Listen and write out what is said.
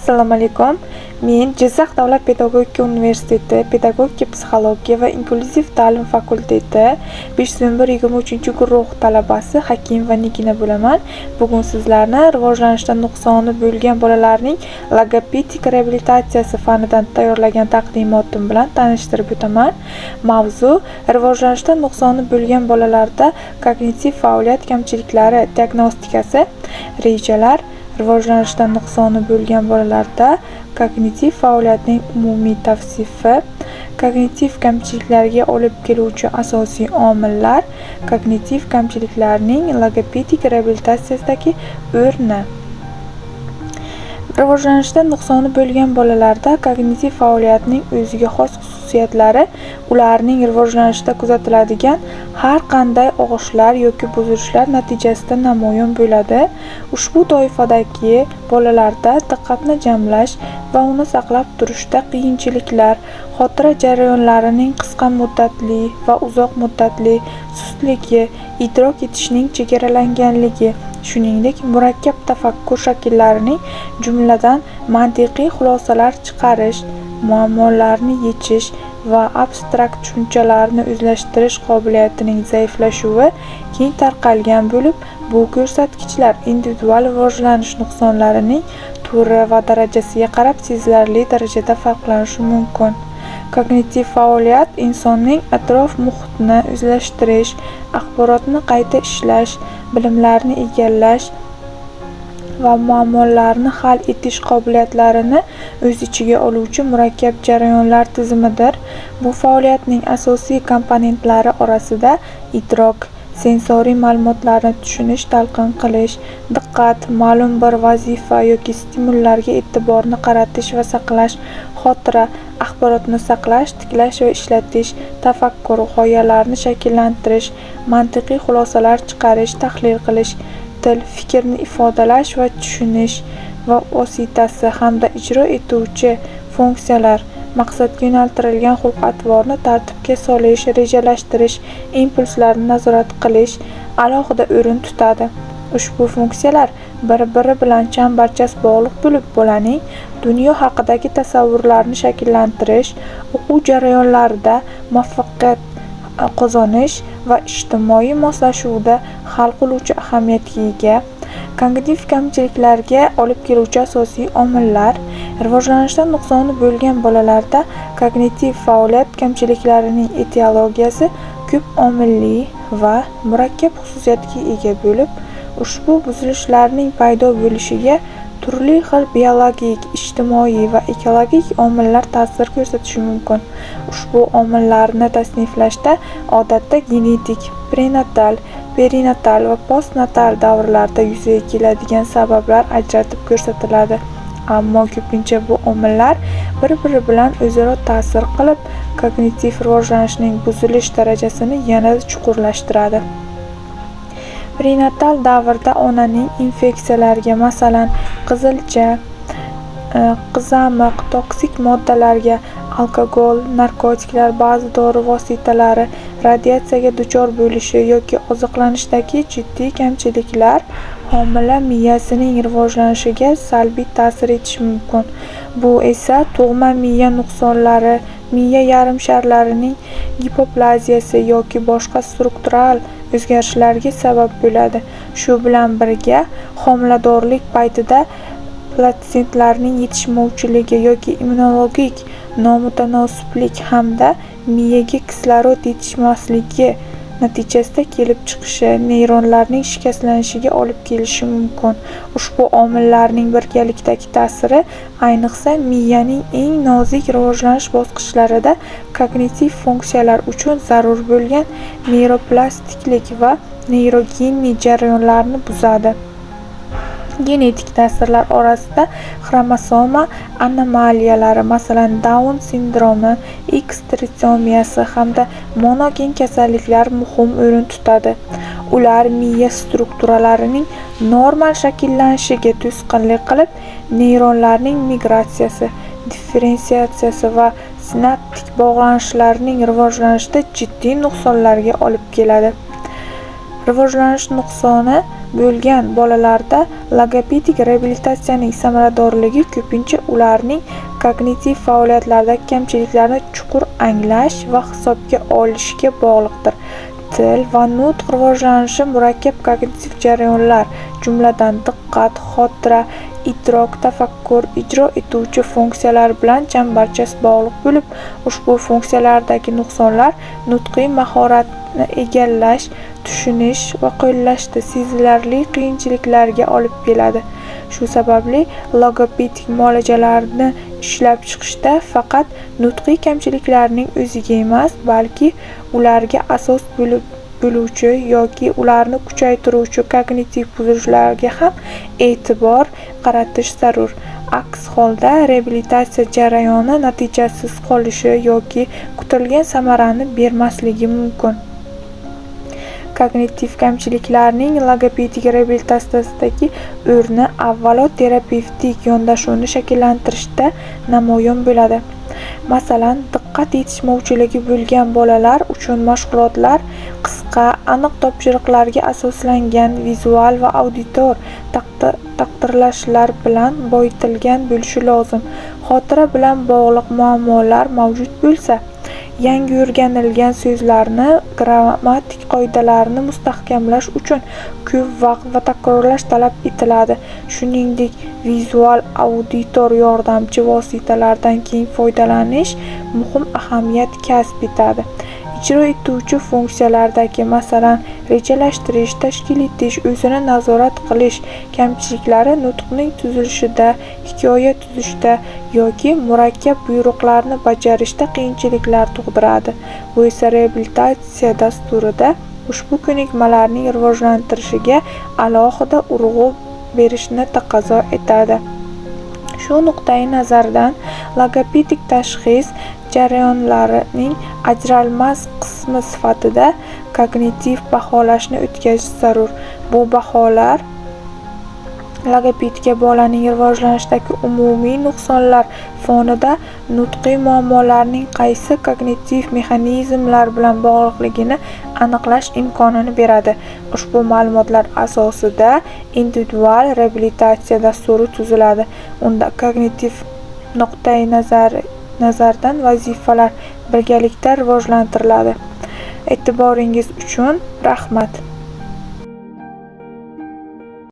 Assalomu alaykum. Men Jizzax davlat pedagogika universiteti pedagogika, psixologiya va inklyuziv ta'lim fakulteti 511 23-guruh talabasi Hakimova Nigina bo'laman. Bugun sizlarni rivojlanishda nuqsoni bo'lgan bolalarning logopedik reabilitatsiyasi fanidan tayyorlagan taqdimotim bilan tanishtirib o'taman. Mavzu: rivojlanishda nuqsoni bo'lgan bolalarda kognitiv faoliyat kamchiliklari diagnostikasi, rejalar, rivojlanishda nuqsoni bo'lgan bolalarda kognitiv faoliyatning umumiy tavsifi, kognitiv kamchiliklarga olib keluvchi asosiy omillar, kognitiv kamchiliklarning logopedik reabilitatsiyasidagi o'rni. Rivojlanishda nuqsoni bo'lgan bolalarda kognitiv faoliyatning o'ziga xos xususiyatlari ularning rivojlanishida kuzatiladigan har qanday og'ishlar yoki buzilishlar natijasida namoyon bo'ladi. Ushbu toifadagi bolalarda diqqatni jamlash va uni saqlab turishda qiyinchiliklar, xotira jarayonlarining qisqa muddatli va uzoq muddatli sustligi, idrok etishning chegaralanganligi, shuningdek, murakkab tafakkur shakllarining, jumladan, mantiqiy xulosalar chiqarish, muammolarni yechish va abstrakt tushunchalarni o'zlashtirish qobiliyatining zaiflashuvi keng tarqalgan bo'lib, bu ko'rsatkichlar individual rivojlanish nuqsonlarining turi va darajasiga qarab sezilarli darajada farqlanishi mumkin. Kognitiv faoliyat insonning atrof-muhitni o'zlashtirish, axborotni qayta ishlash, bilimlarni egallash va muammolarni hal etish qobiliyatlarini o'z ichiga oluvchi murakkab jarayonlar tizimidir. Bu faoliyatning asosiy komponentlari orasida idrok, sensoriy ma'lumotlarni tushunish, talqin qilish, diqqat, ma'lum bir vazifa yoki stimullarga e'tiborni qaratish va saqlash, xotira, axborotni saqlash, tiklash va ishlatish, tafakkur, g'oyalarni shakllantirish, mantiqiy xulosalar chiqarish, tahlil qilish, til, fikrni ifodalash va tushunish va vositasi hamda ijro etuvchi funksiyalar, maqsadga yo'naltirilgan xulq-atvorni tartibga solish, rejalashtirish, impulslarni nazorat qilish alohida o'rin tutadi. Ushbu funksiyalar bir-biri bilan chambarchas bog'liq bo'lib, bolaning dunyo haqidagi tasavvurlarini shakllantirish, o'quv jarayonlarida muvaffaqiyat qozonish va ijtimoiy moslashuvda hal qiluvchi ahamiyatga ega. Kognitiv kamchiliklarga olib keluvchi asosiy omillar: rivojlanishda nuqsoni bo'lgan bolalarda kognitiv faoliyat kamchiliklarining etiologiyasi ko'p omilli va murakkab xususiyatga ega bo'lib, ushbu buzilishlarning paydo bo'lishiga turli xil biologik, ijtimoiy va ekologik omillar ta'sir ko'rsatishi mumkin. Ushbu omillarni tasniflashda odatda genetik, prenatal, perinatal va postnatal davrlarda yuzaga keladigan sabablar ajratib ko'rsatiladi. Ammo ko'pincha bu omillar bir-biri bilan o'zaro ta'sir qilib, kognitiv rivojlanishning buzilish darajasini yanada chuqurlashtiradi. Prenatal davrda onaning infeksiyalarga, masalan, qizilcha, qizamiq, toksik moddalarga, alkogol, narkotiklar, ba'zi dori vositalari, radiatsiyaga duchor bo'lishi yoki oziqlanishdagi jiddiy kamchiliklar homila miyasining rivojlanishiga salbiy ta'sir etishi mumkin. Bu esa tug'ma miya nuqsonlari, miya yarimsharlarining gipoplaziyasi yoki boshqa struktural o'zgarishlarga sabab bo'ladi. Shu bilan birga, homiladorlik paytida platsentlarning yetishmovchiligi yoki immunologik nomutanosiblik hamda miyaga kislorod yetishmasligi natijasida kelib chiqishi neyronlarning shikastlanishiga olib kelishi mumkin. Ushbu omillarning birgalikdagi ta'siri ayniqsa miyaning eng nozik rivojlanish bosqichlarida kognitiv funksiyalar uchun zarur bo'lgan neyroplastiklik va neyrogenniy jarayonlarni buzadi. Genetik ta'sirlar orasida xromosoma anomaliyalari, masalan, Daun sindromi, X trisomiyasi hamda monogen kasalliklar muhim o'rin tutadi. Ular miya strukturalarining normal shakllanishiga to'sqinlik qilib, neyronlarning migratsiyasi, differensiatsiyasi va sinaptik bog'lanishlarning rivojlanishida jiddiy nuqsonlarga olib keladi. Rivojlanish nuqsoni bo'lgan bolalarda logopedik reabilitatsiyaning samaradorligi ko'pincha ularning kognitiv faoliyatlaridagi kamchiliklarni chuqur anglash va hisobga olishga bog'liqdir. Til va nutq rivojlanishi murakkab kognitiv jarayonlar, jumladan diqqat, xotira, idrok, tafakkur, ijro etuvchi funksiyalar bilan chambarchas bog'liq bo'lib, ushbu funksiyalardagi nuqsonlar nutqiy mahoratni egallash, tushunish va qo'llashda sezilarli qiyinchiliklarga olib keladi. Shu sababli logopedik muolajalarni ishlab chiqishda faqat nutqiy kamchiliklarning o'ziga emas, balki ularga asos bo'luvchi yoki ularni kuchaytiruvchi kognitiv buzilishlarga ham e'tibor qaratish zarur. Aks holda reabilitatsiya jarayoni natijasiz qolishi yoki kutilgan samarani bermasligi mumkin. Kognitiv kamchiliklarning logopedik reabilitatsiyasidagi o'rni avvalo terapevtik yondashuvni shakllantirishda namoyon bo'ladi. Masalan, diqqat yetishmovchiligi bo'lgan bolalar uchun mashg'ulotlar qisqa, aniq topshiriqlarga asoslangan vizual va auditor taqdirlashlar bilan boyitilgan bo'lishi lozim. Xotira bilan bog'liq muammolar mavjud bo'lsa, yangi o'rganilgan so'zlarni grammatik qoidalarni mustahkamlash uchun ko'p vaqt va takrorlash talab etiladi. Shuningdek, vizual auditor yordamchi vositalardan keng foydalanish muhim ahamiyat kasb etadi. Ijro etuvchi funksiyalardagi, masalan, rejalashtirish, tashkil etish, o'zini nazorat qilish kamchiliklari nutqning tuzilishida, hikoya tuzishda yoki murakkab buyruqlarni bajarishda qiyinchiliklar tug'diradi. Bu esa reabilitatsiya dasturida ushbu ko'nikmalarning rivojlantirishiga alohida urg'u berishni taqozo etadi. Shu nuqtai nazardan logopedik tashxis jarayonlarining ajralmas qismi sifatida kognitiv baholashni o'tkazish zarur. Bu baholar logopedga bolaning rivojlanishidagi umumiy nuqsonlar fonida nutqiy muammolarning qaysi kognitiv mexanizmlar bilan bog'liqligini aniqlash imkonini beradi. Ushbu ma'lumotlar asosida individual reabilitatsiya dasturi tuziladi. Unda kognitiv nuqtai nazardan vazifalar birgalikda rivojlantiriladi. E'tiboringiz uchun rahmat.